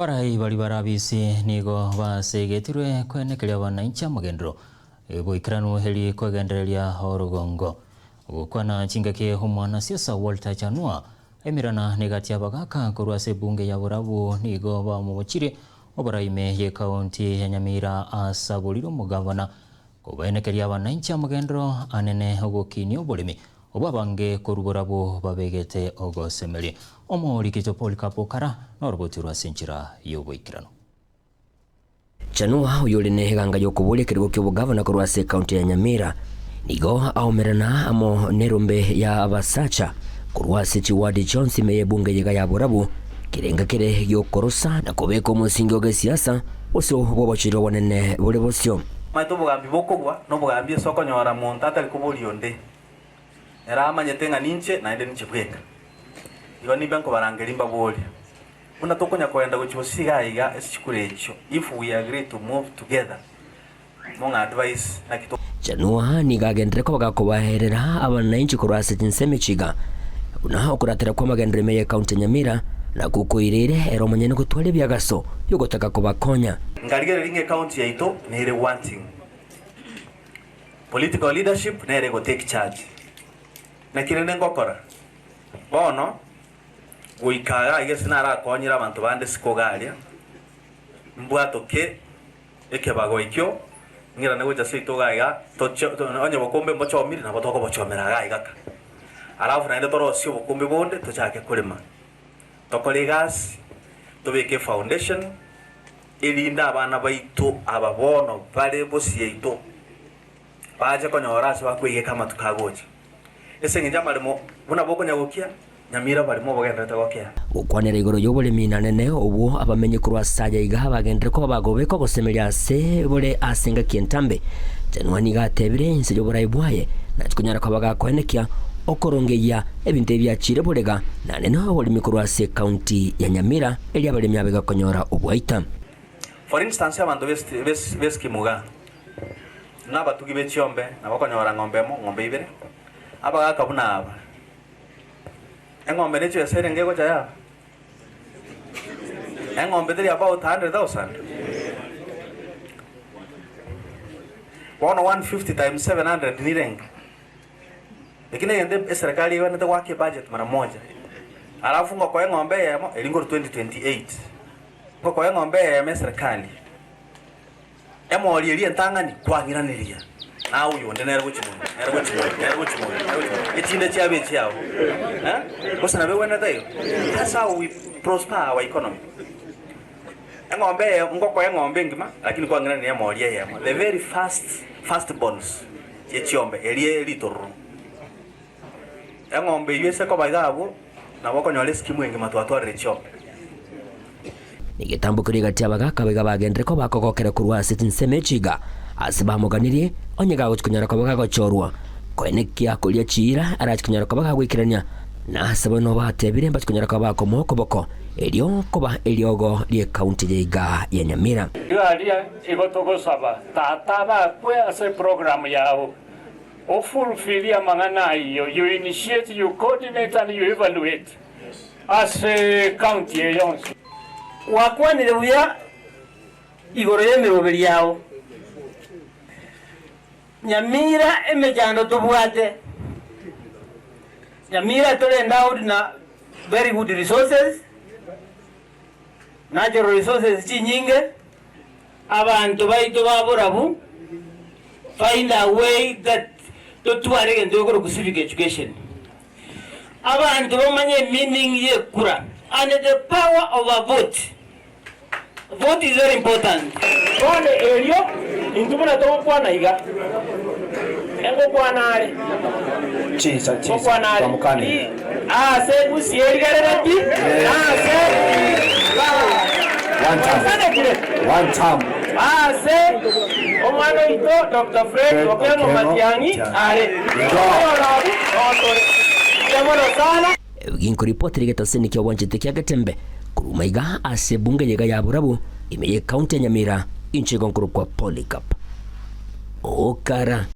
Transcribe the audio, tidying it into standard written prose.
Abarai baria bare abisi nigo basegetirwe koenekeria abananchi amagenderero boikeranu eri kwegendereria orogongo. Gokwana chingaki omwanasiasa Walter Chanua emirana negati y'abagaka korwa ase ebunge ya Borabu nigo bamobochirie oborai ime y'ekaunti ya Nyamira asaborire omogabana Kobaenekeria abananchi amagenderero anene ogokinia oboremi obwo abange korwa barabwo babegete ogosemeria. Omorikito Polycarp Okara noroboti rwe ase enchera y'oboikeranu. Chanua, oyore neganga y'okoboria ekerogo ki'obogavana korwa ase ekaunti ya Nyamira, nigo aomerana amo nerombe ya abasacha korwa ase chiwadi chionsi ime y'ebunge eyega ya Borabu, kerenga kere gi'okorosa na kobeka omosingi o gesiasa gose bw'obochori obonene bore bosio. Omanyete obogambi bokogwa nobogambi ase okonyora monto atari koboria onde, ere amanyete ng'a ninche naende ninche bweka. Igo nimbe nkobarangeria mbaborie, buna tokonya kogenda gochia bosio iga aiga ase chikura echio, if we agree to move together, mong'a advise naki to. Chanua nigo agenderere koba gakobaerera abananchi korwa ase chinsemo echi iga, buna okoratera kw'amagenderero ime y'ecounty ya Nyamira nakwo koireire ere omonyene gotwara ebiagaso bi'ogotaka kobakonya. Nkarigereria ng'a ecounty yaito nere wanting. Political leadership nere ego take charge. Naki rende ngokora? Bono goika iga aiga ase narakonyire abanto bande isiko iga aria, mbwatoke Ekebago ekio ng'irane gocha seito iga iga, toche onye obokombe mbochomire nabo tokobochomera iga iga ka. Alafu naende torosie obokombe bonde tochake korema, tokore egasi, tobeke efoundation, erinde abana baito aba bono bare bosio yaito, bache konyora ase bakoigeka amatuko agocha. Ase eng'encho amaremo buna bokonya gokia, Nyamira abarimo obogenderete gokea. Gokwanera igoro y'oboremi nanene obwo abamenyi korwa ase aya iga bagenderere koba bagobekwa gosemeria ase bore ase engaki entambe. Chanua nigo atebire inse y'oborai bwaye, nachi konyara koba gakoenekia okorongeyia ebinto ebi biachire borega nanene oboremi korwa ase ekaunti ya Nyamira erio abaremi abe gakonyora obwaita. For instance abanto b'eskimu iga, nabatugi be chiombe nabo okonyora ng'ombe emo, ng'ombe ibere, abagaka buna aba. Eng'ombe ne chibesa erenge egocha yaba? Eng'ombe teri about 100,000? Bono 150 times 700 nirenge? Eki negento eserekari egwenerete goaka ebudget mara moja. Alafu ngokoa eng'ombe eyemo eri nkorwa 2028. Ngokoa eng'ombe eyemo eserekari. Emori eria entang'ani kwang'iraneria, na oyonde nere gochia monwe, nere gochia monwe, nere gochia monwe, nere gochia monwe, echinde chiabe echiao. Eh? Gose nabo egwenerete igo? That's how we prosper our economy. Eng'ombe eye, ngokoa eng'ombe engima, lakini kwang'iraneria emori eyemo, the very first, first borns ye chiombe, eria ritororo. Eng'ombe eyio ase koba iga abwo, nabo okonyora eskimu engima twatwarire chiombe. Negetambo keria egati abagaaka baiga bagenderere koba bakogokera korwa ase chinsemo echi iga, ase bamoganirie, onye gagochia konyara koba gagochorwa, koenekia koria chiira arache konyara koba gagoikerania, na ase bono batebire mbache konyara koba bakomoa okoboko, erio koba eriogo ri'ecounty eye iga ya Nyamira. Riaria igo togosaba tata bakwe ase eprogram yao. O fulfill amang'ana ayio, you initiate, you coordinate and you evaluate ase county eye yonsi. Gwakwanire buya igoro y'emeroberi yao. Nyamira emechando tobwate. Nyamira tore endowed na very good resources, natural resources chinyinge. Abanto baito ba borabu find a way that totware egento gekorokwa civic education. Abanto bamanye meaning ye ekura and the power of a vote. Vote is very important. Bono erio intwe buna togokwana iga, engokwana are, ngokwana are aase Gusii erigerereti, na aase Osanekire, aase omwana oito Doctor Fred Okengo Matiang'i are. Okonyora abwo noo tore. Mbuya mono sana. Ginkoripotera egetaseni ki'obwanchete kia Getembe korwa maiga ase ebunge eyega ya Borabu ime y'ecounty ya Nyamira, inche igo nkorokwa Polycarp Okara.